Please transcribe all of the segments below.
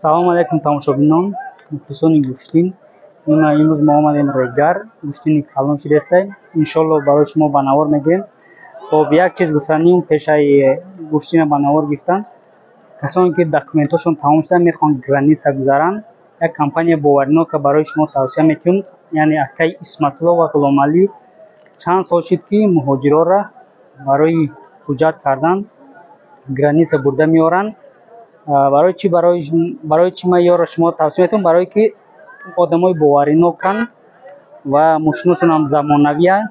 Салом алейкум тамошобинон, мухлисони гӯштин. Имрӯз мо омадем Регар, гӯштини калон шидастаем. Иншолло барои шумо ба навор мегирем. Хоб, як чиз гуфтаним пешаи гӯштина ба навор гирифтан. Касоне ки документҳошон тамом шуда мехоҳанд граница гузаранд, як компания боваринока барои шумо тавсия мекунем, яъне акаи Исматулло ва Ғуломалӣ. Чанд сол шуд ки муҳоҷирора барои ҳуҷҷат кардан граница бурда меоранд. Барои чӣ, барои чӣ ман ёро шумо тавсия метавонам? Барое ки одамои бовариноканд ва мошиношон ҳам замонавианд.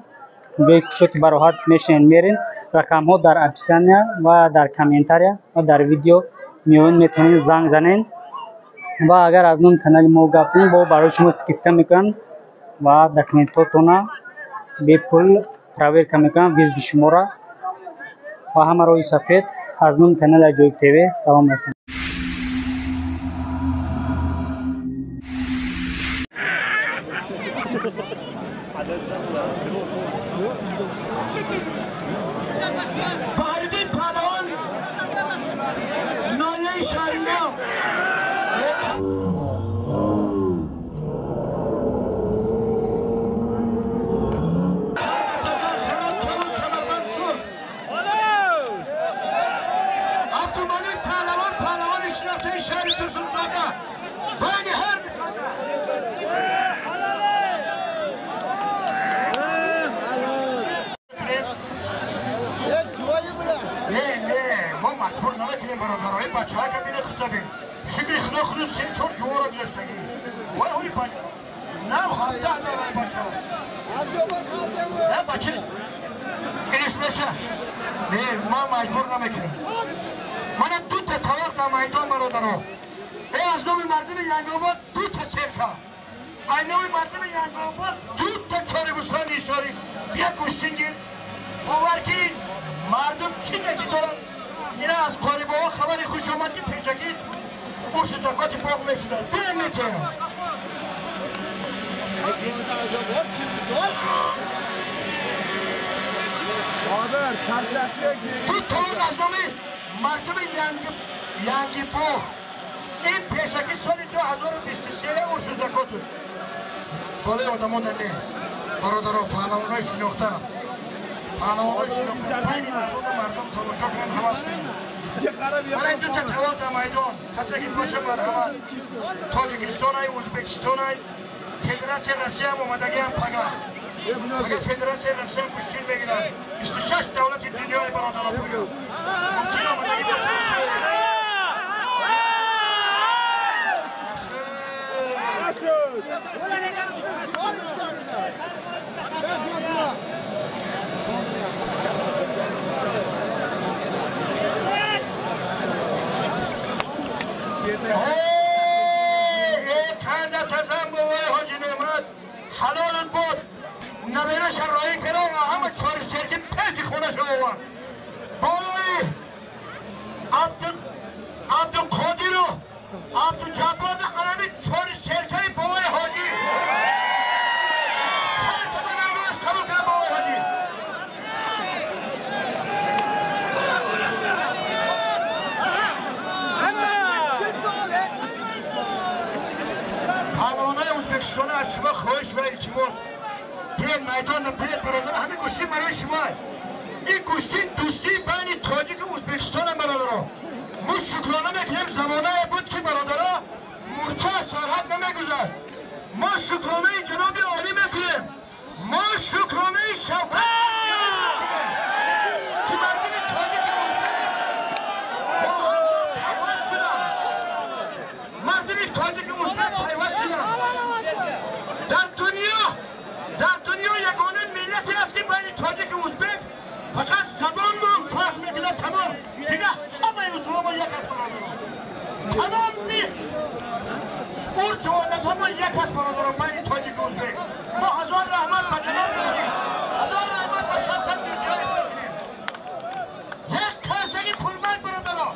Ҷои кушо ки бароҳат мешинед мерен. Рақамҳо дар описания ва дар комментария ва дар видео меоянд, метавонед занг занед. Ва агар аз номи канали мо гап занед, бо барои шумо скидка мекунанд ва документҳотона бепул проверка мекунанд, визби шуморо ва ҳама роҳи сафед. Аз номи канали Аҷоиб ТВ салом расонед. Фаридин Паҳлавон ноҳияи Шаҳрино. Абдумалик Паҳлавон, паҳлавони шинохтаи шаҳри Турсунзода. Байни ҳар не, не, мо маҷбур намекунем, бародаро. Ин бачаҳа кабина худабин. Шукри худо, худу се чор ҷувора гузаштагӣ. Вай ҳури нав 17 дора бача. Не, бача. Иниш меша. Не, мо маҷбур намекунем. Мана ду та тавақ дар майдон, бародаро. Э, аз номи мардуми Янгобод ду та серка. Аз номи мардуми Янгобод ду та чори гӯсфанди ҳисорӣ. Бия гӯштин гир. Бовар ки мардум чӣ ки доранд. Ина аз Қорибобо хабари хуш омад ки пешакӣ уршу закоти боғ мешудад. Бия метавонам. Ду тавон аз номи мардуми Янгибоғ. Ин пешакӣ соли 2023 уршу закот. Болои одамон не. Бародаро, паҳлавонои шинохта. Паҳлавонои шинохта. Байни мардум тамошо кунанд, ҳавас кунанд. Мана ин ду та тавон дар майдон. Касе ки боша, марҳамат. Тоҷикистонай, Ӯзбекистонай, Федератсияи Россияам омадагиам пага. Пага Федератсияи Россиям гӯштин мегирад. 26 давлати дунёи, бародаро, пага. Мумкин омадагӣ боша. Ҳалолат буд. Набираша роҳӣ кардам ва ҳама чори серки пеши хонаша овард. Болои Абдуқодиру Абдуҷаббор алами чори серкаи бобои ҳоҷӣ. Ҳарта ба наргоҳаш қабул кардам бобои ҳоҷӣ. Паҳлавонои Ӯзбекистон, аз шумо хоҳиш ва илтимос. Биед майдонро, биед, бародаро, ҳамин гӯштин барои шумо. Ин гӯштин дӯстии байни тоҷику Ӯзбекистонам, бародаро. Мо шукрона мекунем, замонае буд ки, бародаро, мурча аз сарҳад намегузашт. Мо шукронаи ҷаноби олӣ мекунем. Мо шукронаи Шавкат ки мардуми тоҷику ӯзбек бо ҳам пайваст шуданд. Мардуми тоҷику ӯзбек пайваст шуданд. Дар дунё ягона миллате аст ки байни тоҷику ӯзбек фақат забонмон фарқ мекунад, тамом. Дигар ҳамаи усулҳо як аст, бародаро. Тамоми урфу одатҳомон як аст, бародаро, байни тоҷику ӯзбек. Мо ҳазор раҳмат ба ҷаноби олӣ, ҳазор раҳмат ба Шавкат Мирзиёев мекунем. Як карсаги пулманд, бародаро.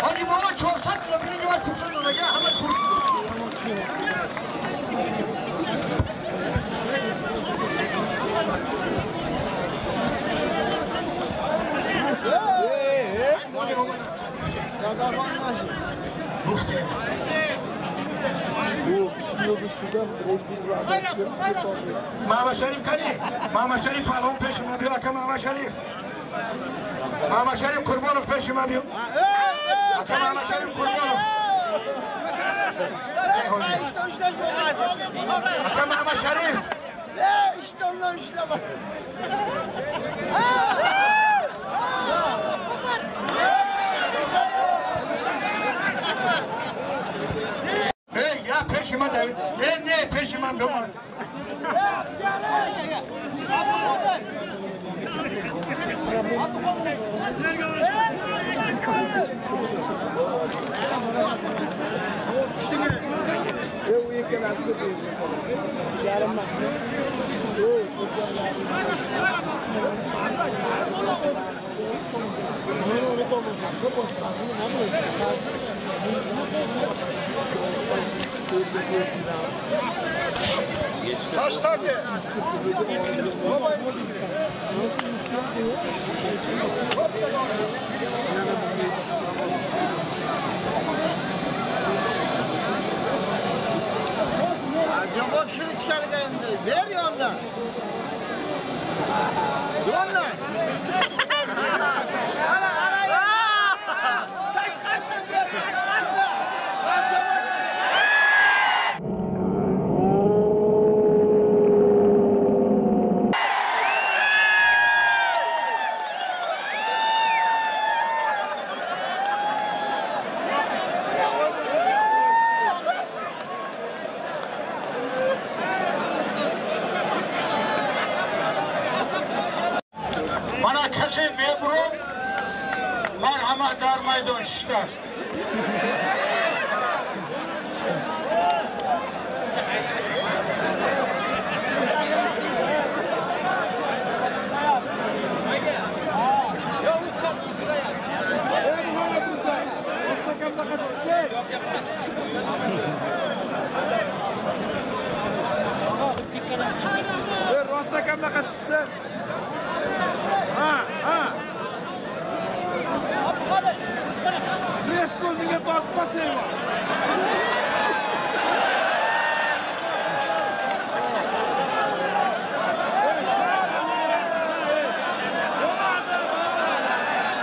Ҳоҷи бобо 400 кило биринҷ овард, куфта додага, ҳама кур. Гуфтем. Мама Шариф кани? Мама Шариф палон пеши ма биё, ака Мама Шариф. Мама Шариф Қурбонов пеши ма биё. Ака Мама Шариф Қурбонов. Ака Мама Шариф. Я пеши ман дай. Не, пеши ман биё. Acaba kiri çıkarken de ver yondan. Yondan. Ara ara ya. Taş kalktı ver. Taş kalktı. Acaba taş kalktı. Мана касе мебурад, марҳамат дар майдон шиштааст.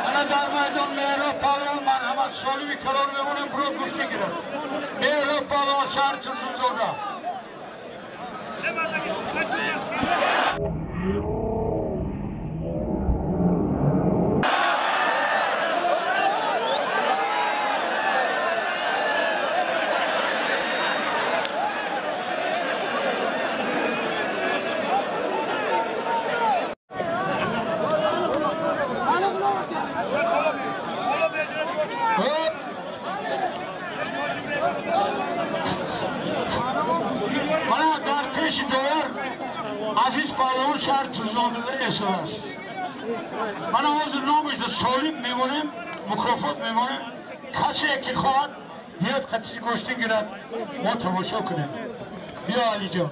Мана дар майдон Меҳроб палвон марҳамат солими калон мемонем, бурод гӯштӣ гирад. Меҳроб палвон шаҳри Турсунзода. Мана дар пеши довар Азиз палвон шаҳри Турсунзода эсоаст. Мана ҳозир номашро солим мемонем, мукофот мемонем. Касе ки хоҳад биёд қатиш гӯштӣ гирад, мо тамошо кунем. Биё Алиҷон.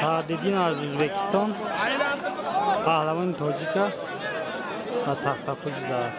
Саадиддин аз Ӯзбекистон паҳлавони тоҷика ба тахтапӯш зад.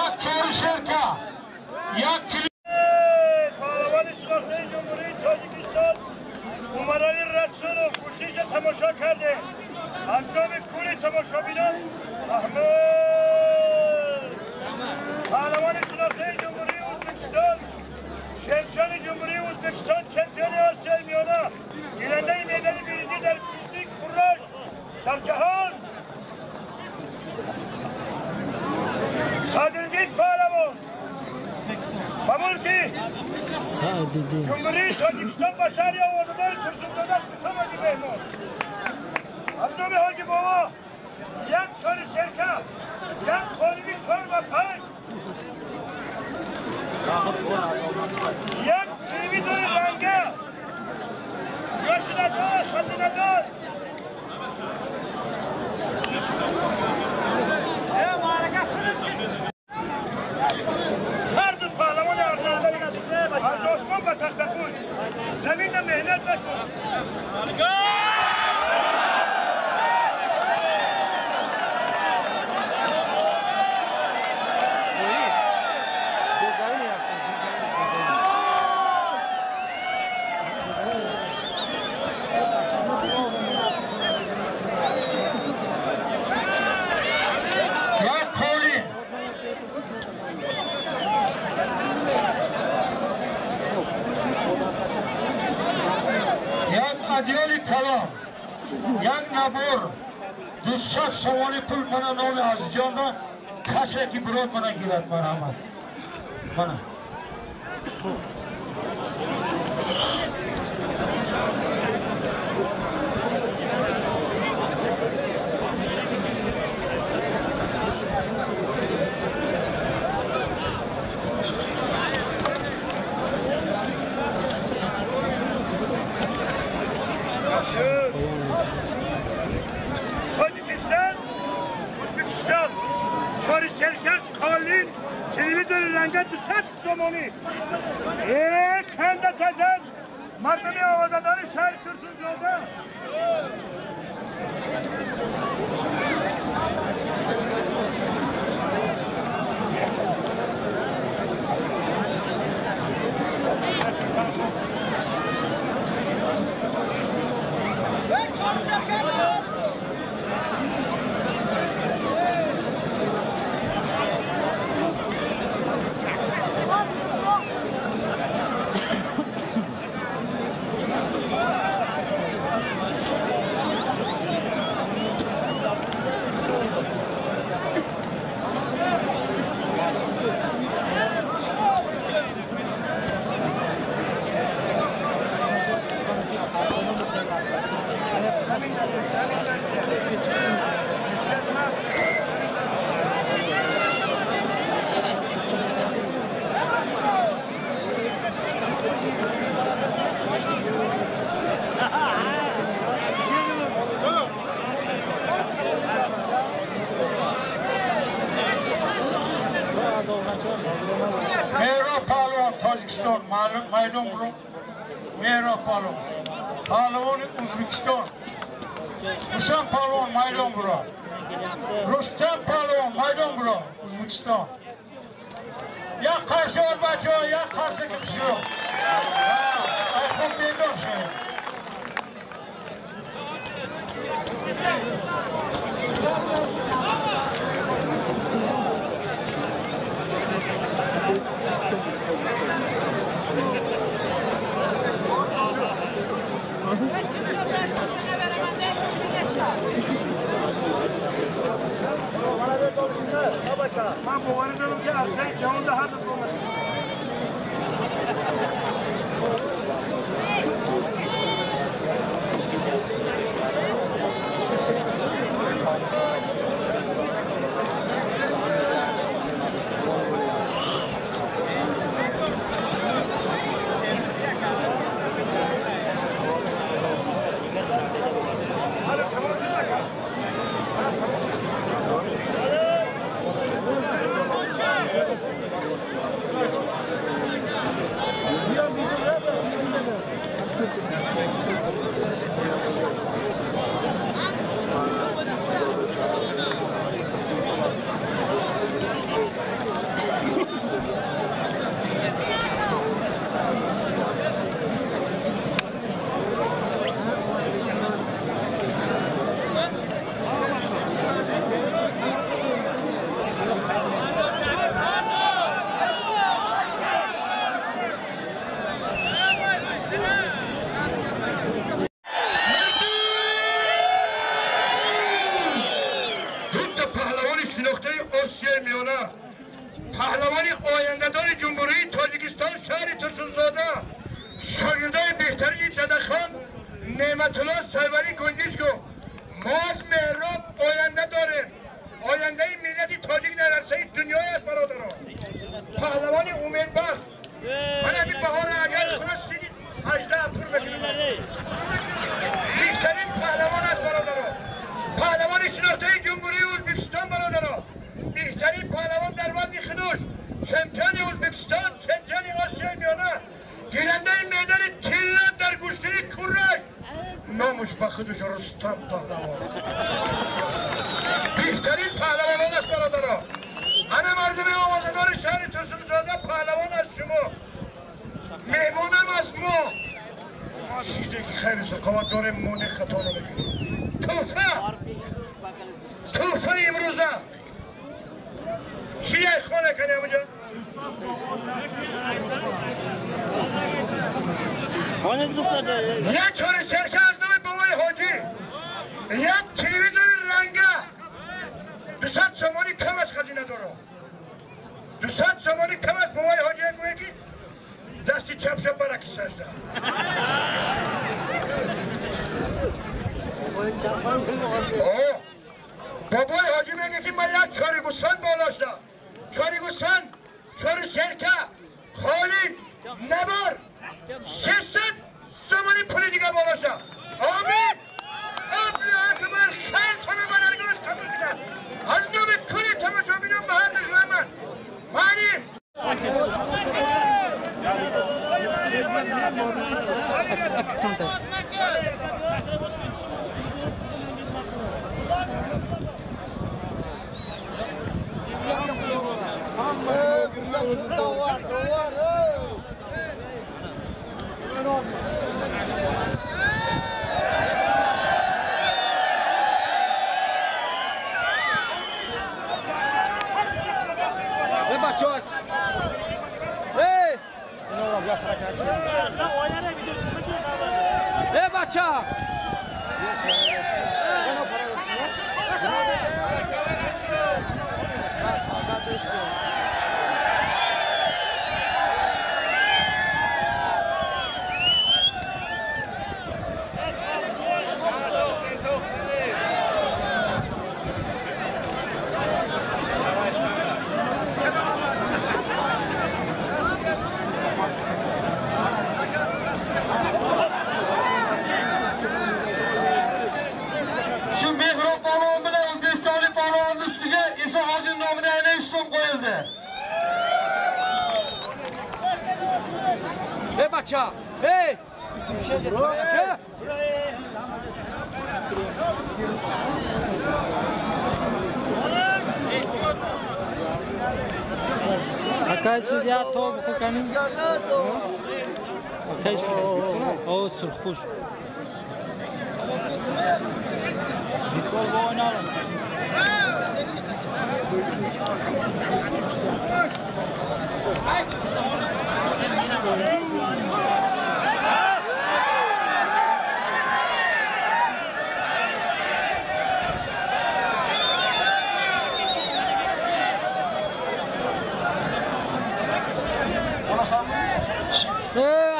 Як чори шерка, як чили. Паҳлавони шинохтаи Ҷумҳурии Тоҷикистон Умарали Расулов гӯштиша тамошо кардем. Аз номи кулли тамошобинон Аҳмад. Паҳлавони шинохтаи Ҷумҳурии Ӯзбекистон, чемпиони Ҷумҳурии Ӯзбекистон, чемпиони Осиёи Миёна, гирандаи медали биринҷӣ дар гӯштии кураш дар ҷаҳон Садриддин паҳлавон ба мулки Ҷумҳурии Тоҷикистон ба шаҳри овозадори Турсунзода хуш омадӣ меҳмон. Аз номи Ҳоҷи Бобо як чори шерка, як қолиби чор ва панҷ, як телевизори ранга, ҷошинадор, хазинадор. Ҳар ду паҳлавони арзанда аз осмон ба тахтапӯш, заминда меҳнат накун. Адиёли калом, як набор 200 сомони пул мана номи азизҷонда, касе ки бирод мана гирад, марҳамат. Мана. Тоҷикистон, Ӯзбекистон, чори шерка, қолин, телевизори ранга 200 сомонӣ. Канда тазан мардуми овозадори шаҳри Турсунзода. Меҳроб паҳлавон Тоҷикистон майдон буру. Меҳроб паҳлавон, паҳлавони Ӯзбекистон Ҳусам паҳлавон майдон буро. Рустам паҳлавон майдон буро, Ӯзбекистон. Як қарси ор бачаҳо, як қарси киширо. Ай хуб бедор шавед. Ман боварӣ дорам ки арсаи ҷаҳонда ҳар ду шинохтаи Осиёи Миёна, паҳлавони ояндадори Ҷумҳурии Тоҷикистон, шаҳри Турсунзода, шогирдои беҳтарини Дадахон Неъматулло Сайвалӣ Гунҷишков. Мо аз Меҳроб оянда дорем. Ояндаи миллати тоҷик дар арсаи дунёй аст, бародарон. Паҳлавони умедбахш. Ман ҳамин баҳора агар хона сини 18 пур мекунам. Беҳтарин паҳлавон аст, бародарон. Паҳлавони шинохтаи Ҷумҳурии Ӯзбекистон, бародарон. Беҳтарин паҳлавон дар вазни худуш, чемпиони Ӯзбекистон, чемпиони Осиёи Миёна, гирандаи медали тилло дар гӯштини кураш, номаш ба худуш Рустам паҳлавон. Беҳтарин паҳлавонон аст, бародарон. Ана мардуми овозадори шаҳри Турсунзода, паҳлавон аз шумо, меҳмонам аз мо. Чизе ки хайру сақоват дорем, монеъ хато намекунем. Тӯҳфа, тӯҳфаи имрӯза чия хона кани амуҷа? Як чори серка аз номи бобои ҳоҷӣ, як телевизори ранга, 200 сомонӣ кам аз хазина дорам. 200 сомонӣ кам аз бобои ҳоҷӣ гӯе ки дасти чапша бараки сажда. Бобои ҳоҷӣ мегӯ ки ман як чори гӯсфанд болошта, чори гӯсфанд, чори серка, қолин, набор, 300 сомонӣ пули дига болошта. Омин. Аллоҳу акбар. Хайртона ба даргоҳаш қабул кунад. Аз номи кулли тамошобинон ба ҳар душман маним. Ey бача! Ey бача! Ey! Акай судья то бухукани? Акай судья. О, сурхпуш.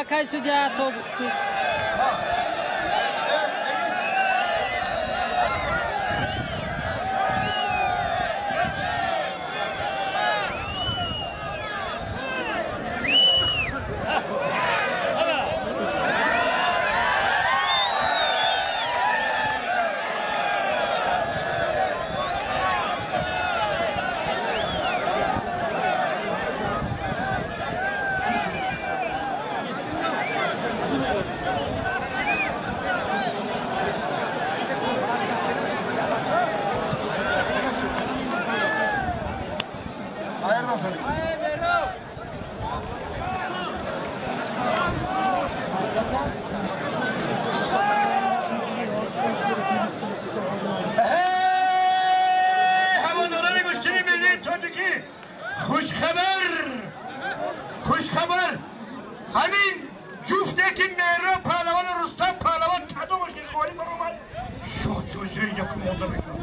Акай судья то бухукани. Хушхабар, ҳамин ҷуфте ки Меҳроб паҳлавону Рустам паҳлавон кадомаш ки ғолиб баромад, шоҳ ҷоизаи якум монда мешавад.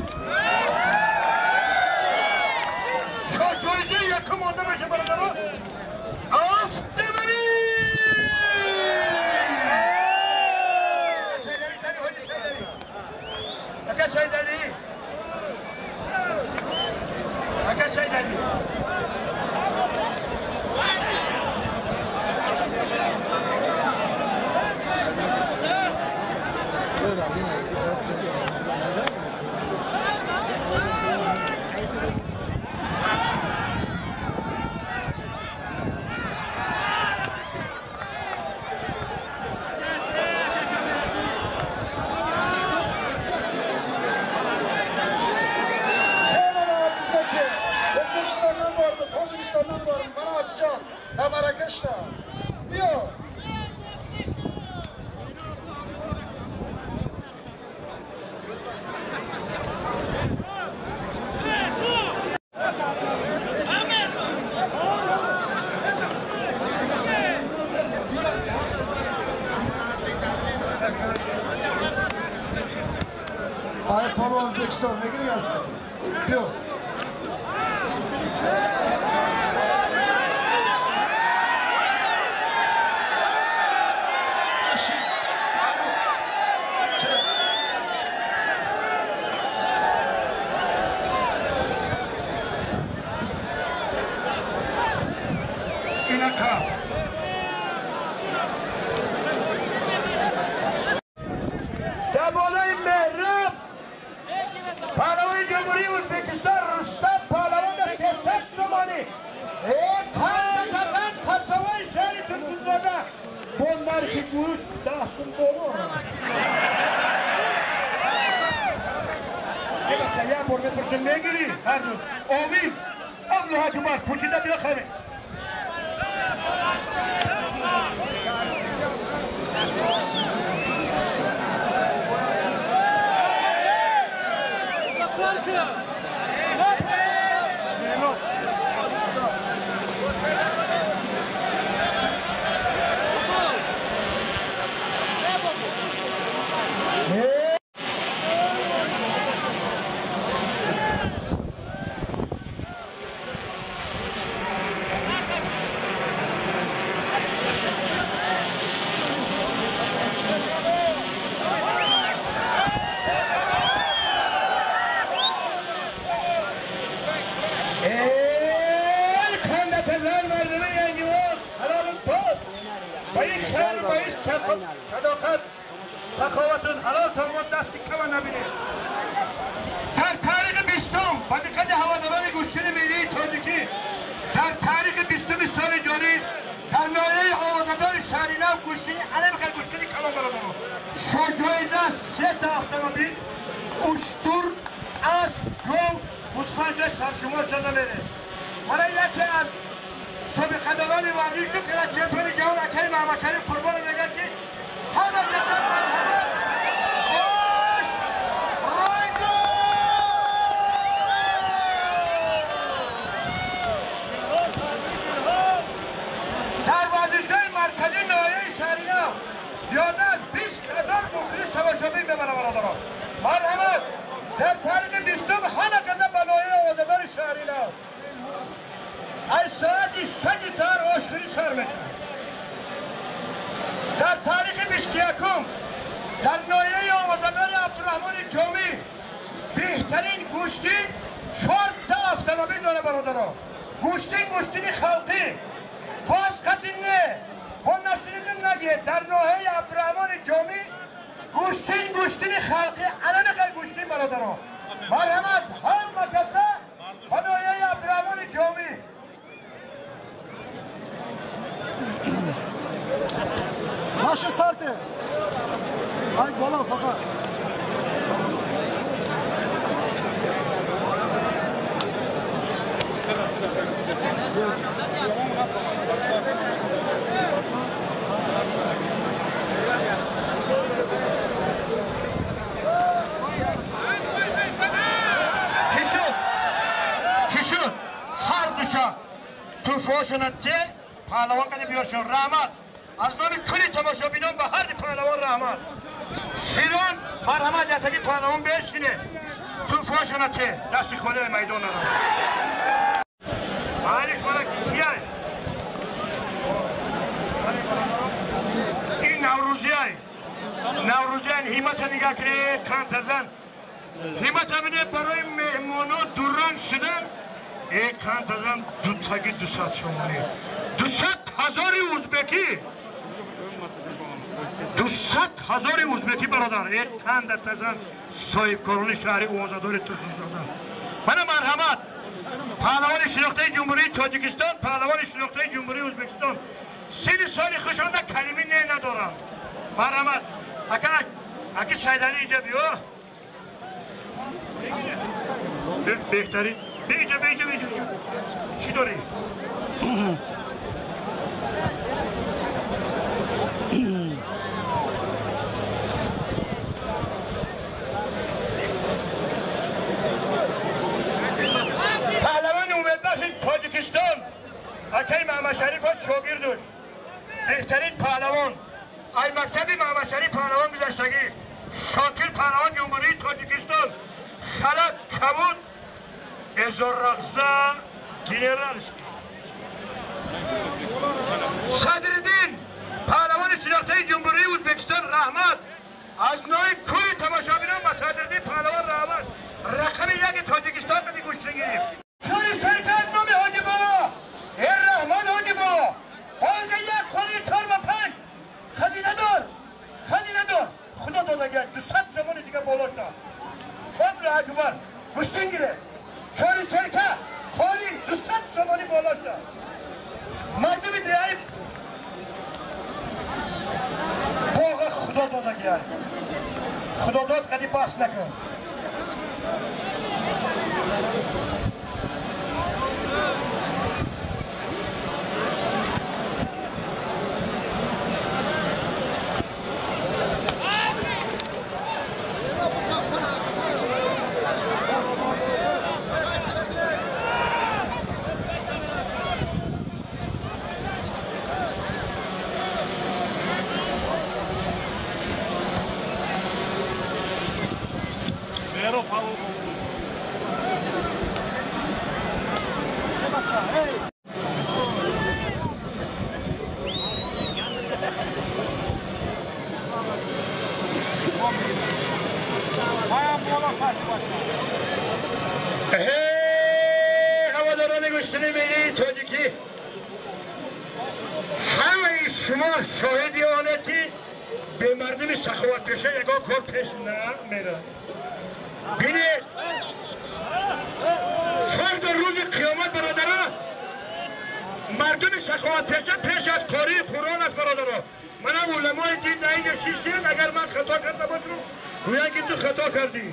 Дасти хонаи майдон надорад. Маълиш мана кияй? Наврӯзиян ҳиммата нигоҳ кунед, қантазан. Ҳиммата бинед барои меҳмоно дуранг шудан. Э қантазан дутаги 200 сомонӣ. 200 ҳазори узбекӣ. 200 ҳазори узбекӣ бародар. Э тандатазан соҳибкорони шаҳри овозадори Турсунзода. Мана марҳамат. Паҳлавони шинохтаи Ҷумҳурии Тоҷикистон, паҳлавони шинохтаи Ҷумҳурии Ӯзбекистон. Сини соли хушонда калими не надорам. Марҳамат. Ака, аки Сайдали инҷа биё. Беҳтарин. Биё, биё, биё. Чӣ дорӣ? Паҳлавони умедбахши Тоҷикистон акаи Маҳмадшарифов шогирдуш. Беҳтарин паҳлавон. Ай мактаби Маҳмадшариф паҳлавон гузаштагӣ. Шокир паҳлавон Ҷумҳурии Тоҷикистон. Халат кабуд Эзоррақза генералский. Садриддин паҳлавони шинохтаи Ҷумҳурии Ӯзбекистон раҳмат. Аз нои кулли тамошобинон ба Садриддин паҳлавон раҳмат. Рақами яки Тоҷикистон қади гӯштин гирифт. Чори шаркат номи Ҳоҷи бобо. Эр Раҳмон Ҳоҷи бобо. Ҳозир як қони 4 ба 5. Хазинадор. Хазинадор. Худо додагӣ 200 сомони дига болошта. Аллоҳу акбар. Гӯштин гире. Чори серка қони 200 сомони болошта. Мардуми деҳаи боға Худо додагӣ. Худо дод қади бас накун. Ҳаводорони гӯштини миллии тоҷикӣ, ҳамаи шумо шоҳиди онед ки бе мардуми саховатпеша ягон кор пеш намерад. Бинед, фарду рӯзи қиёмат бародаро, мардуми саховатпеша пеш аз қории Қуръон аст бародаро. Манам уламои дин дар инҷо шиштем, агар ман хато карда бошам, гӯянд ки ту хато кардӣ.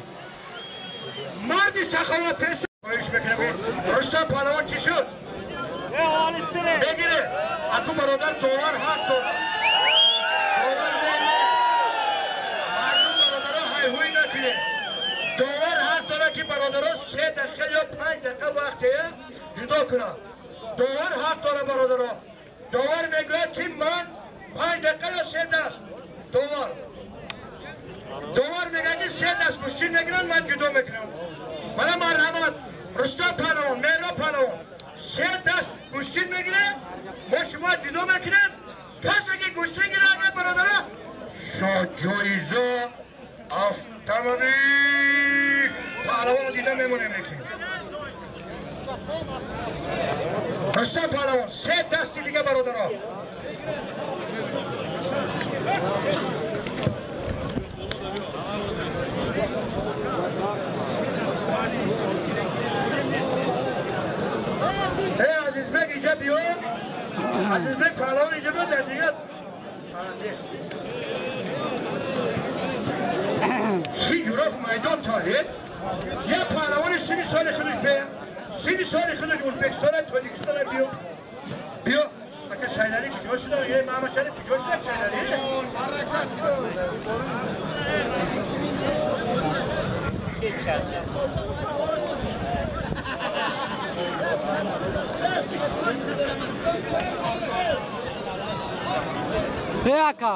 Марди саховатпеша хоҳиш мекунам, Рустам паҳлавон чӣ шуд? Бигире, аку бародар довар ҳақ дорад. Довар не, мардум бародаро ҳайҳӯй накунед. Довар ҳақ дорад ки бародаро 3 дақиқа ё 5 дақиқа вақте ҷудо кунад. Довар ҳақ дорад бародаро. Довар мегӯяд ки ман 5 дақиқа ё 3 даст. Довар мегӯяд ки 3 даст гӯштин мегиранд, ман ҷудо мекунам. Мана марҳамат, Рустам паҳлавон, Меҳроб паҳлавон 3 даст гӯштин мегирад, мо шумо ҷудо мекунем. Касе ки гӯштин гирад, агар бародаро ҷоиза автомобил паҳлавонро дида мемонем мекунем. Рустам паҳлавон 3 дасти дига бародаро. Эй Азизбек инҷа биё. Азизбек паҳлавон инҷа биё дар дигар. Си ҷуроф майдон таҳед. Як паҳлавони сини соли худаш бия. Сини соли худаш Ӯзбекистон, Тоҷикистон биё. Биё. Ака Сайдали куҷо шуда? Е Маҳмадшариф куҷо шуда Сайдали? Ака.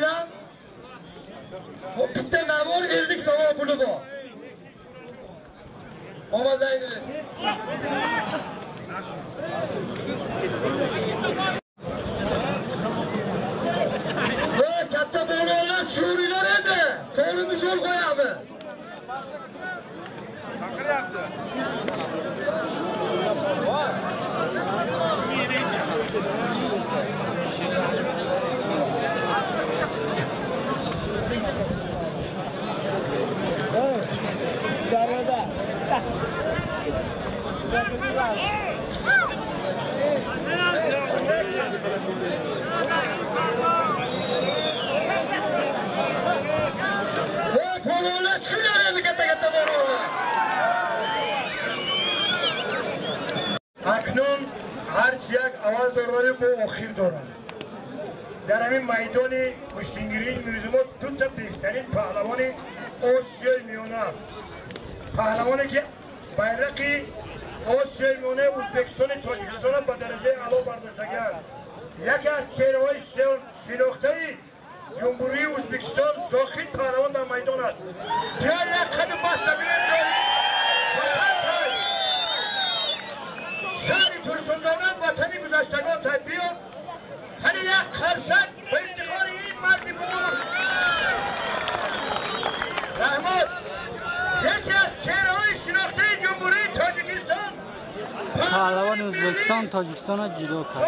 bilan bitta navor 50 so'm puli bor. Omadlaringiz bersin. Va katta polvonlar tushuringlar endi. To'g'ri misol qo'yamiz. Chaqiryapti. Va polvonlar tushinglar endi, katta-katta polvonlar. Акнун ҳарчи як аввал дорад бо охир дорад. Дар ҳамин майдони гӯштингирии имрӯзи мо дута беҳтарин паҳлавони Осиёи Миёна, паҳлавоне ки байрақи Осиёи Миёнаи Ӯзбекистони Тоҷикистонро ба дараҷаи аъло бардоштагианд. Яке аз чеҳраҳои шинохтаи Ҷумҳурии Ӯзбекистон Зохид паҳлавон дар майдон аст. Биё як қаду баста бинем Зоҳид. Ватан тай, шаҳри Турсунзода ватани гузаштагон тай. Биё ҳани як қарсак ба ифтихори ин марди бузург. Раҳмат. Яке аз чеҳраҳои шинохтаи Ҷумҳурии Тоҷикистон паҳлавони Ӯзбекистон Тоҷикистонро ҷудо кард.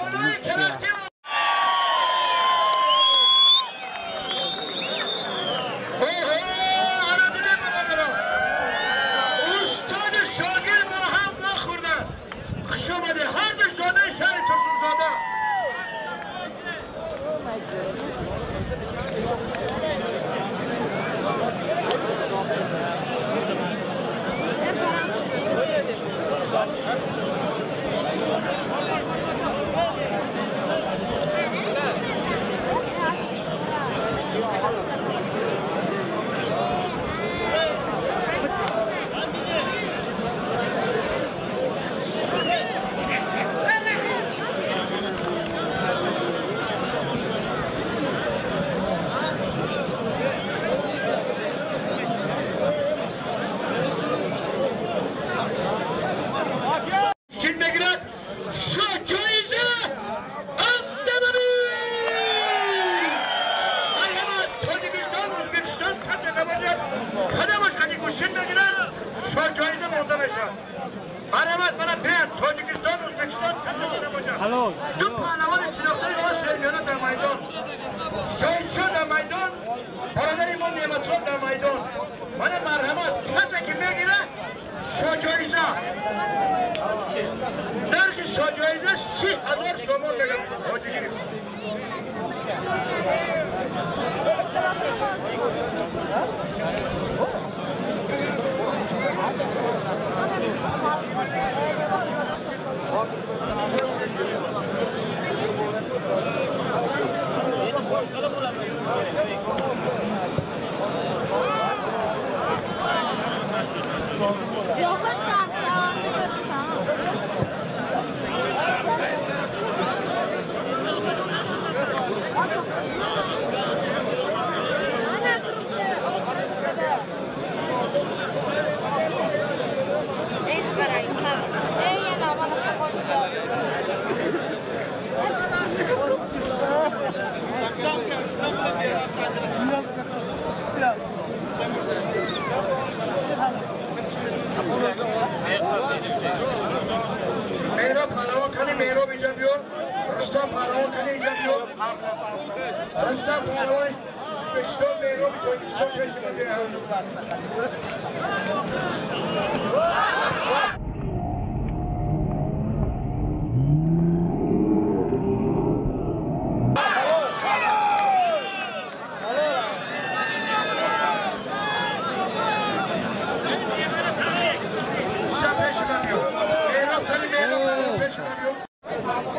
Ду паҳлавони шинохтаи Осиёи Миёна дар майдон, Зоҳидшоҳ дар майдон, бародари мо Неъматулло дар майдон. Мана марҳамат, касе ки мегира шоҳҷоиза. Нархи шоҳҷоиза 30,000 сомон мегирад. Ҳоҷи гирифт. Меҳроб паҳлавон кани, Меҳроб инҷа биёр. Рустам паҳлавон кани инҷа биёр. Рустам паҳлавон Ӯзбекистон, Меҳроби Тоҷикистон пеши мо биёр.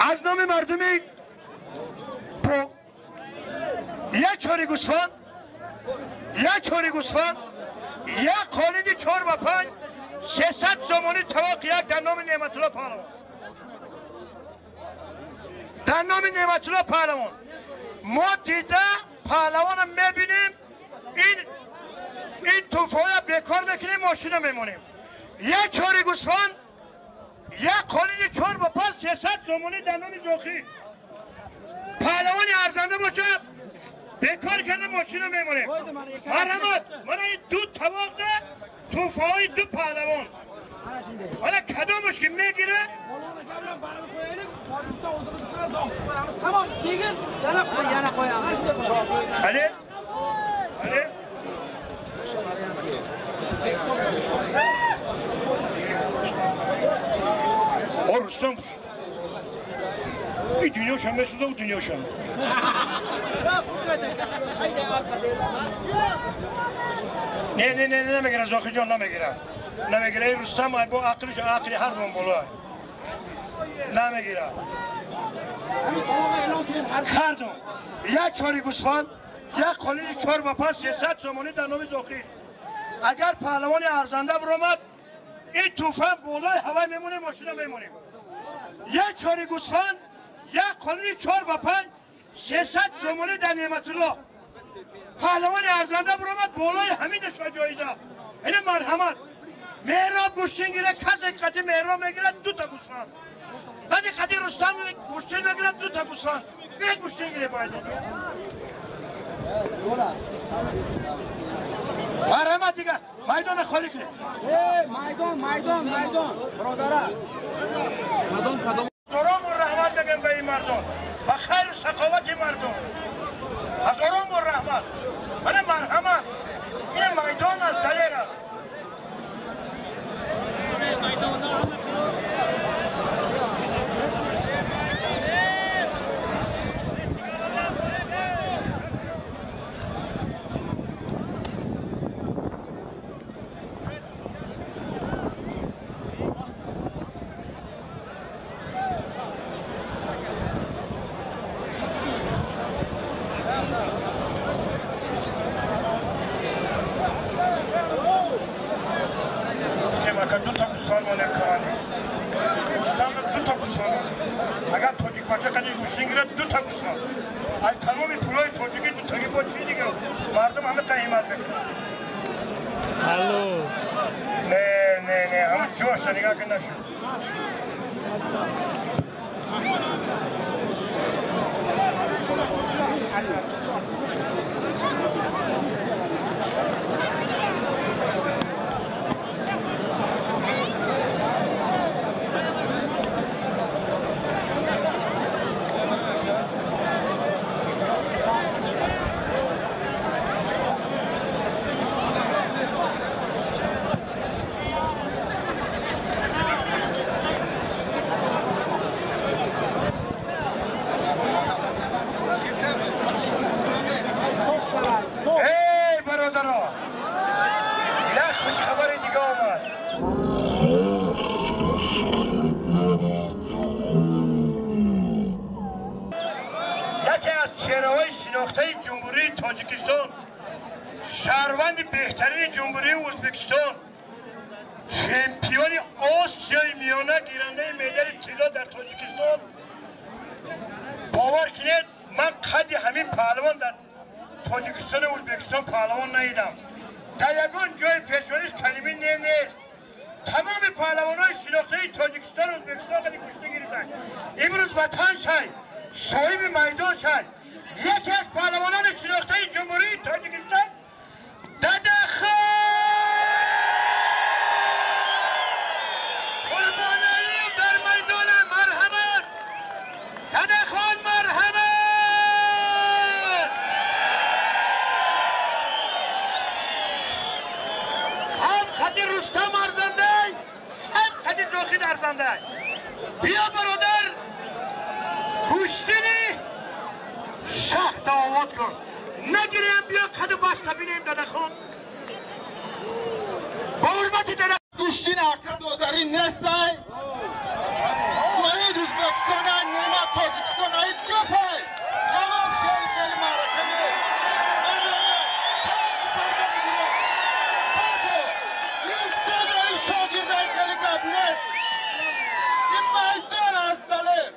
Аз номи мардуми як чори гӯсфанд, як чори гӯсфанд, як қолини 4 ва 5, 300 сомонӣ тавоқ як дар номи Неъматулло паҳлавон. Дар номи Неъматулло паҳлавон мо дида Паҳлавонам мебинем, ин тӯҳфаҳоя бекор мекунем, мошина мемонем. Як чори гӯсфанд, як қолини чор ба пас 300 сомонӣ дар номи Зохир. Паҳлавони арзанда бошад, бекор карда мошина мемонем. Марҳамат, мана ин ду тавоқда тӯҳфаҳои ду паҳлавон. Ана кадомаш ки мегира? Али? Али? О, Рустам. И дунёшам месуда, у дунёшам. Не, не, не, намегира, Зохиҷон намегира. Намегира, ин Рустам бо ақлиш, ақли ҳар дон боло. Намегира. Ҳар дон. Як чори гӯсфанд, як қолини чор ба пас 300 сомонӣ дар номи Зохир. Агар паҳлавони арзанда биромад, ин тӯҳфа болои ҳавай мемонем, мошина мемонем. Як чори гӯсфанд, як қолини чор ба панҷ 300 сомонӣ дар Неъматулло. Паҳлавони арзанда биромад, болои ҳамин ҷоиза. Ина марҳамат. Меҳроб гӯштин гирад, касе қати Меҳроб мегирад дута гӯсфанд. Баъди қати Рустам гӯштин мегирад дута гӯсфанд. Гирад гӯштин гирад бояд. Марҳамат дига, майдона холӣ кунед. Майдон, майдон, майдон, бародара. Ҳазорон бор раҳмат мегӯем ба ин мардон, ба хайру сақовати мардон. Ҳазорон бор раҳмат. Мана марҳамат. Ин майдон аст, далер аст. Агар тоҷик бача қади гӯштин гирад, дута гӯсфанд. Ай тамоми пулҳои тоҷикӣ дутагӣ бо чӣ дига? Мардум ҳама қимат мекунад. Алло. Не, не, не, ҳама ҷоша нигаҳ кун нашуд. Чеҳраҳои шинохтаи Ҷумҳурии Тоҷикистон, шаҳрванди беҳтарини Ҷумҳурии Ӯзбекистон, чемпиони Осиёи Миёна, гирандаи медали тилло дар Тоҷикистон. Бовар кунед, ман қадди ҳамин паҳлавон дар Тоҷикистону Ӯзбекистон паҳлавон надидам. Дар ягон ҷои пешониш калими не нест. Тамоми паҳлавонҳои шинохтаи Тоҷикистону Ӯзбекистон қади кушта гирифтанд. Имрӯз ватан шай, соҳиби майдон шай. Яке аз паҳлавонони шинохтаи Ҷумҳурии Тоҷикистон Дадахон Қурбоналиев дар майдона. Марҳамат, Дадахон, марҳамат. Ҳам қади Рустам арзандай, ҳам қади Зохид арзандай. Биё бародар, гӯштини шаҳта овод кун. Нагирем, биё қаду баста бинем Дадахон. Ба ҳурмати Дадахон. Гӯштин ака додарӣ нестай. Соҳид Ӯзбекистон, Неъмат Тоҷикистон, ай гапай. Ягон хеле хеле маърака нест. Шогирдай хеле гап нест. Ин майдон аст, далер.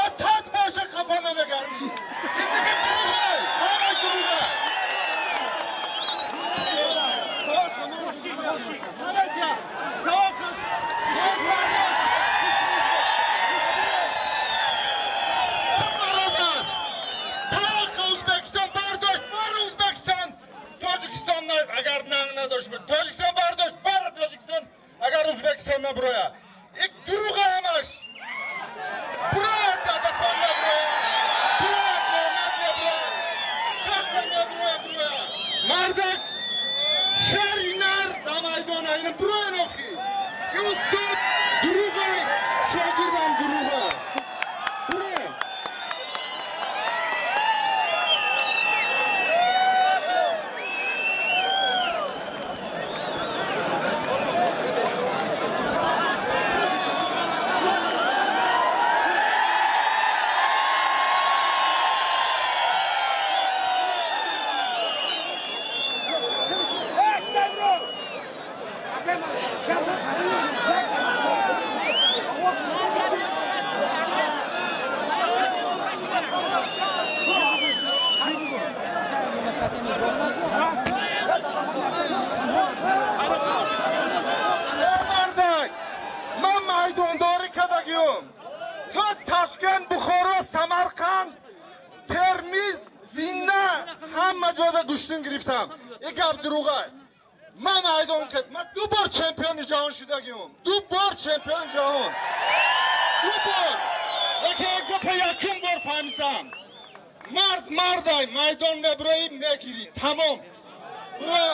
Отат боша, хафа намегардӣ. Ин дига дурӯғай, ҳама дурӯғ. Мардак шари нар дар майдона ина буроен охи. Устод дурӯға, шогирдам дурӯға. Буроен. Ташкент, Бухоро, Самарқанд, Термиз, Зинда ҳама ҷода гӯштин гирифтам. Ин гап дурӯға. Ман майдон кард. Ман ду бор чемпиони ҷаҳон шудагиам. Ду бор чемпиони ҷаҳон. Ду бор. Яке гапа якум бор фаҳмисам. Мард мардай, майдон мебуроӣ мегирӣ. Тамом. Буро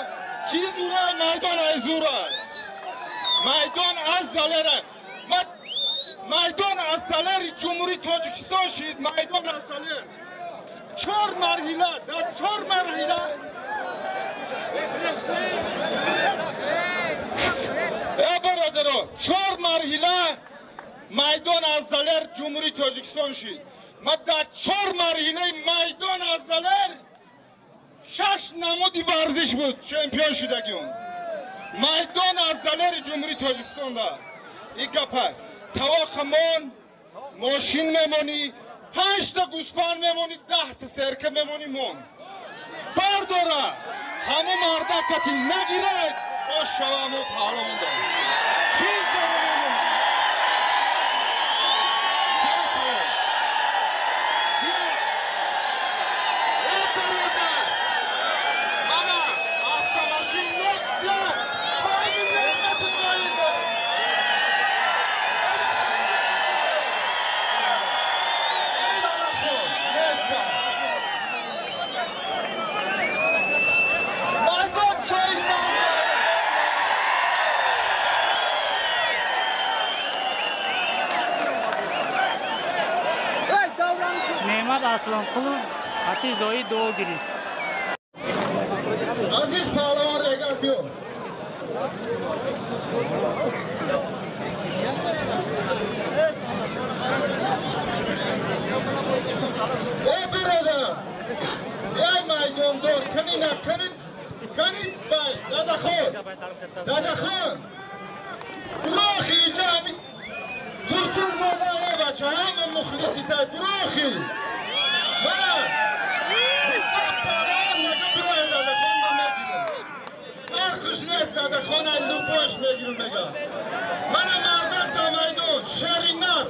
ки зурай, майдон ай зурай. Майдон аз залера. Ман майдон аз далери Ҷумҳурии Тоҷикистон шид, майдон аз далер. Чор марҳила, дар чор марҳила. Э бародаро, чор марҳила майдон аз далер Ҷумҳурии Тоҷикистон шид. Ман дар чор марҳилаи майдон аз далер шаш намуди варзиш буд, чемпион шудагиам. Майдон аз далери Ҷумҳурии Тоҷикистон да. Ин гапа. Тавақамон, мошин мемонӣ, панҷта гӯспанд мемонӣ, даҳта серка мемонӣ мон. Бардора, ҳамун мардакати нагирад, бош шаваму паҳлавон дор. Чиз дора мемонӣ. Мана, автомашин Нексия, байни неъматит роинда. Неъмат Аслонқулов ҳатти зоид дуо гирифт. Азиз паҳлавон регар биё. Эй бародар, эй майдондор, кани на кани кани бай дадахон, дадахон. Бурохи ҳами Турсун бобо эй бача, ҳама мухлиси тай бурохи. Мана фарқш нест, дадахон ай лубош мегирам мега. Мана мардак дар майдон, шери нар.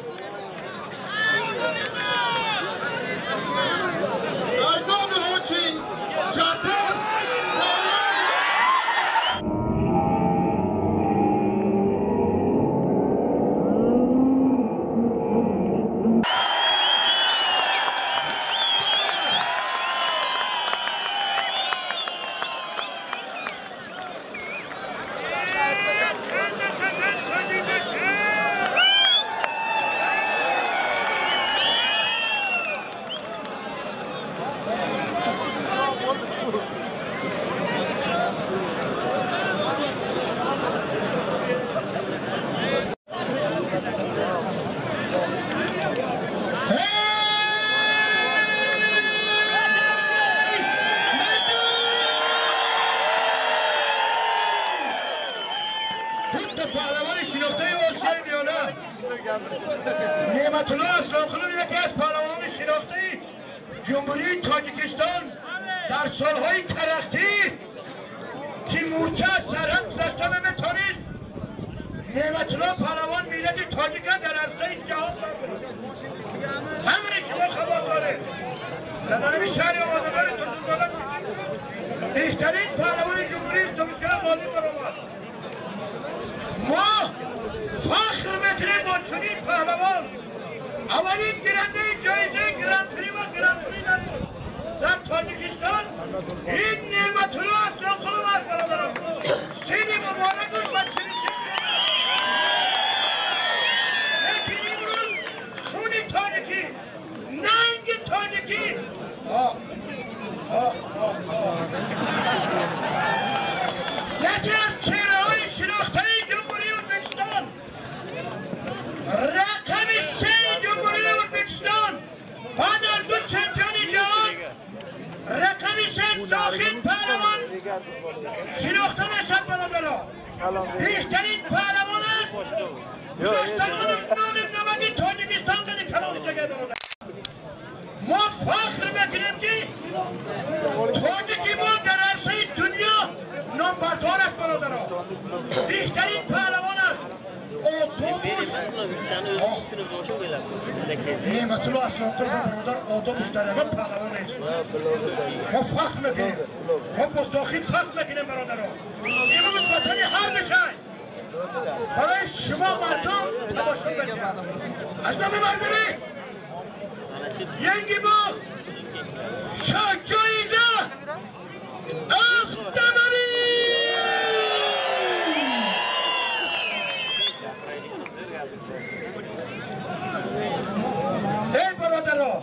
Майдони ҳоҷи Ҷаббор. Неъматулло Аслонқулов яке аз паҳлавонони шинохтаи Ҷумҳурии Тоҷикистон дар солҳои тараққӣ ки мӯрча аз сарҳад гузашта наметавонист, Неъматулло паҳлавон миллати тоҷика дар арсаи ҷаҳон барбурд. Ҳамаи шумо хабар доред. Дар ҳамин шаҳри овозадори Турсунзода беҳтарин паҳлавони Ҷумҳурии Тоҷикистон ғолиб баромад. Мо фахр мекунем бо чунин паҳлавон. Аввалин гирандаи ҷоизаи гран-при ва гран-при дар Тоҷикистон ин Неъматулло Яке аз чеҳраҳои шинохтаи Ҷумҳурии Ӯзбекистон, рақами 3 Ҷумҳурии Ӯзбекистон, баъд аз 2 чемпиони ҷаҳон, рақами 3 Зоҳид паҳлавон шинохта мешавад бародаро. Беҳтарин паҳлавон аст. Гузаштагони номи намаги Тоҷикистон қади калон шуда бародар. Мо фахр мекунем ки тоҷики мо дар арсаи дунё номбардор аст бародаро. Беҳтарин паҳлавон аст. Одобуш Неъматулло Аслонқулов бародар, одобуш дар ягон паҳлавон нест. Мо фахр мекунем, мо бо Зоҳид фахр мекунем бародаро. Имрӯз ватани ҳар мешай барои шумо мардум тамошо мекунад. Аз номи мардуми Янгибоғ шоҳҷоиза автомобил. Эй бародаро,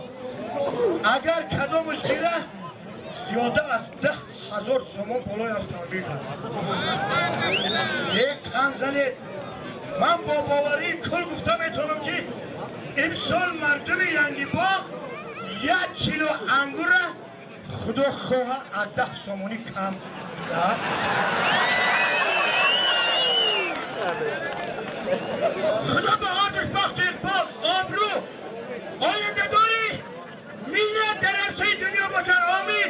агар кадомаш гира, зиёда аз 10 000 сомон болои автомобил. Як тан занед. Ман бо боварии кул гуфта метавонам ки имсол мардуми Янгибоғ 1 кило ангура худо хоҳа аз 10 сомонӣ кам дад. Худо ба ҳодиш бахту иқбол, обрӯ, ояндадори миллат дар арсаи дунё бошад. Омин.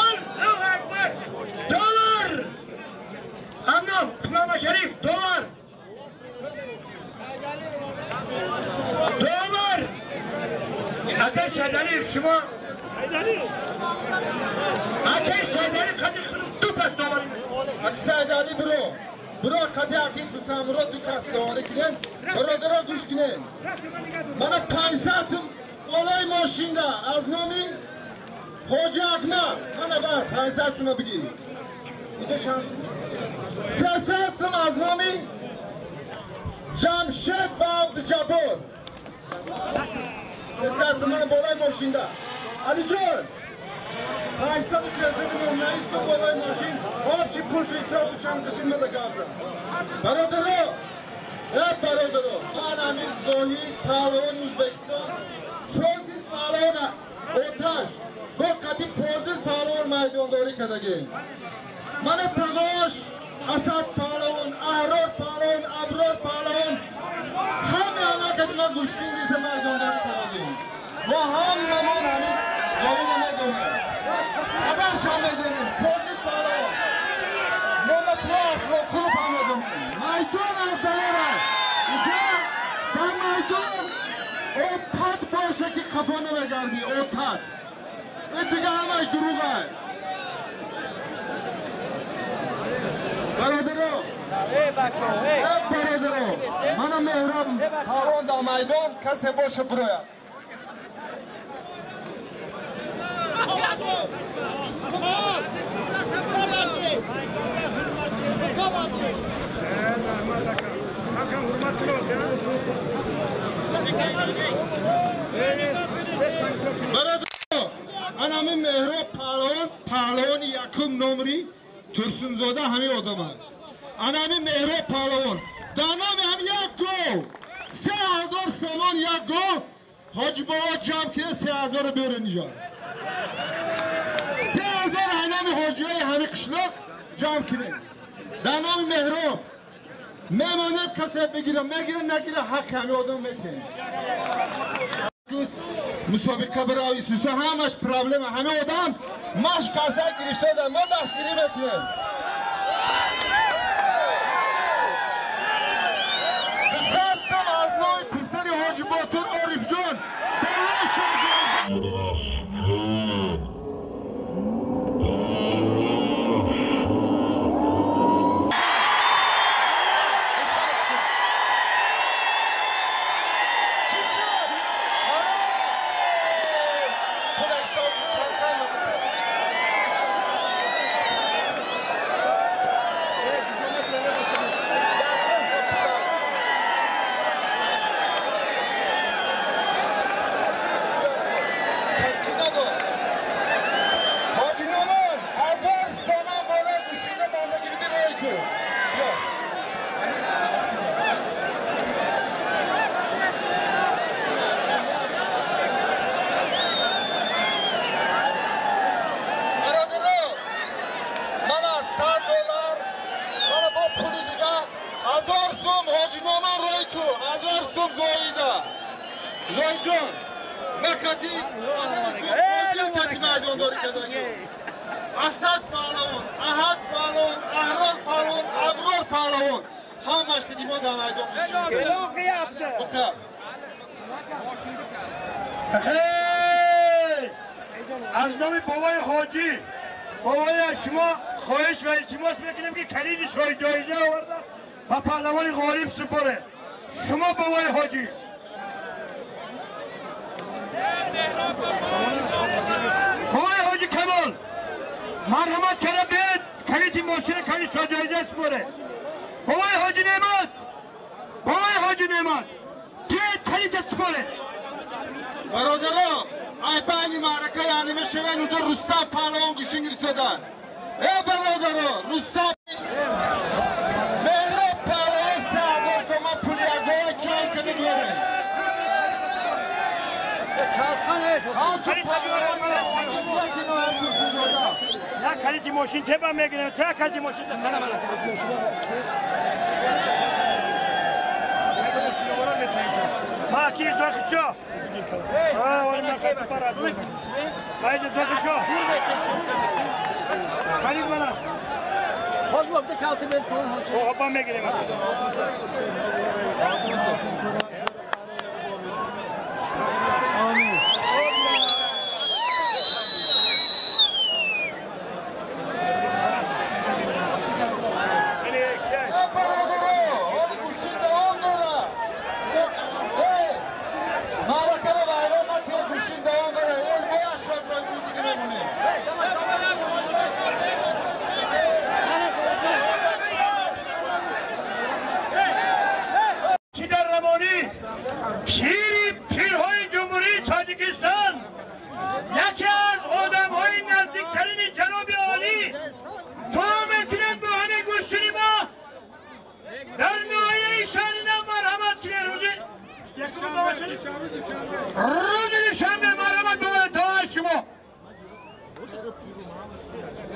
Аллоҳу акбар. Доллар ҳамном Имома Шариф, доллар, доллар. Акай Сайдалиев, шумо акай Сайдалиев қади 2 кас доллар. Аки Сайдали биро, биро қади аки Сусамуро 2 кас доварӣ кунем. Бародаро гӯш кунем. Мана 500 сум болои мошинда аз номи Ҳоҷи Акмал. Мана ба 500 сума бигир. Инҷо шанс. 300 сум аз номи Ҷамшед ба Абдуҷаббор. 300 сум мана болои мошинда. Алиҷон, 500 сум наис ба болои мошин. Обши пулши ҳисобу чанд кашид мада гап зад. Бародаро, э бародаро, ман Амир Зоҳид, паҳлавони Ӯзбекистон, Фозил паҳлавон Оташ, бо қати Фозил паҳлавон майдондорӣ кардагем. Мана Тағош, Асад паҳлавон, Аҳрор паҳлавон, Аброр паҳлавон, ҳама ҳама қати ма гӯштин гирифта майдондорӣ кардагем. Мо ҳамамон ҳамин Зоҳидро медонем. Падаршам медонем, Фозил паҳлавон. Неъматулло Аслонқулов ҳам медонем. Майдон аз далера. Иҷа дар майдон отат боша ки қафо намегардӣ, отат. Ин дига ҳамаш дурӯғ аст. Бародаро, бародаро, мана Меҳроб паҳлавон дар майдон, касе боша бирояд. Бародаро, ана ҳамин Меҳроб паҳлавон, паҳлавони якум номри Турсунзода ҳамин одам аст. Ана ҳамин Меҳроб паҳлавон дар номи ҳам як гов 3000 сомон, як гов Ҳоҷи бобо ҷамъ кунед, 3000 биёред инҷо. 3000 ҳанами ҳоҷиҳои ҳамин қишлоқ ҷамъ кунед. Дар номи Меҳроб мемонем, касе бигира, мегира, нагира, ҳаққи ҳамин одам метиҳем. Мусобиқа барои Исуса ҳамаш проблема. Ҳамин одам машқ каса гирифтода, мо дастгирӣ мекунем. 200 сом аз номи писари Ҳоҷи Ботур Орифҷон болои шоҳҷоиза. Соҳибҷон, ман кати майдондорӣ кардагӣ. Асад паҳлавон, Аҳад паҳлавон, Аҳрор паҳлавон, Аброр паҳлавон. Ҳамаш ки мо дар майдон мешавем. Аз номи бобои ҳоҷӣ, бобои аз шумо хоҳиш ва илтимос мекунем ки калиди соҳибҷоиза оварда ба паҳлавони ғолиб супоре. Шумо бобои ҳоҷӣ. Бобои ҳоҷӣ Камол, марҳамат карда биёед калиди мошина калиди соҳибҷоиза супоре. Бобои ҳоҷӣ Неъмат, бобои ҳоҷӣ Неъмат, биёед калида супоре. Бародаро, ай байни маърака яъне мешаванд уҷо Рустам паҳлавон гӯштин гирифтадан. Э бародаро, Рустам Меҳроб паҳлавон 3000 сомон пули ягона кам карда биёред. Як калиди мошин теба мегирем, та калиди мошин тана мана. Ма ки зохчо.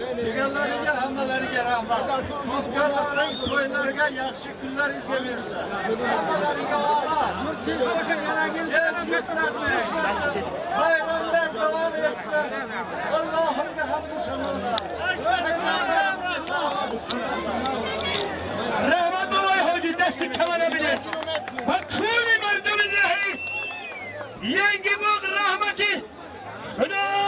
Kelganlariga hammalariga rahmat. Topganlaring to'ylarga yaxshi kunlar izlaversin. Hammalariga omad. Bayramlar davom etsin. Allohimga hamdu sanolar. Rahmat boboy hoji dasti kamara bilan va kuli mardumi yangi bog' rahmati Xudo.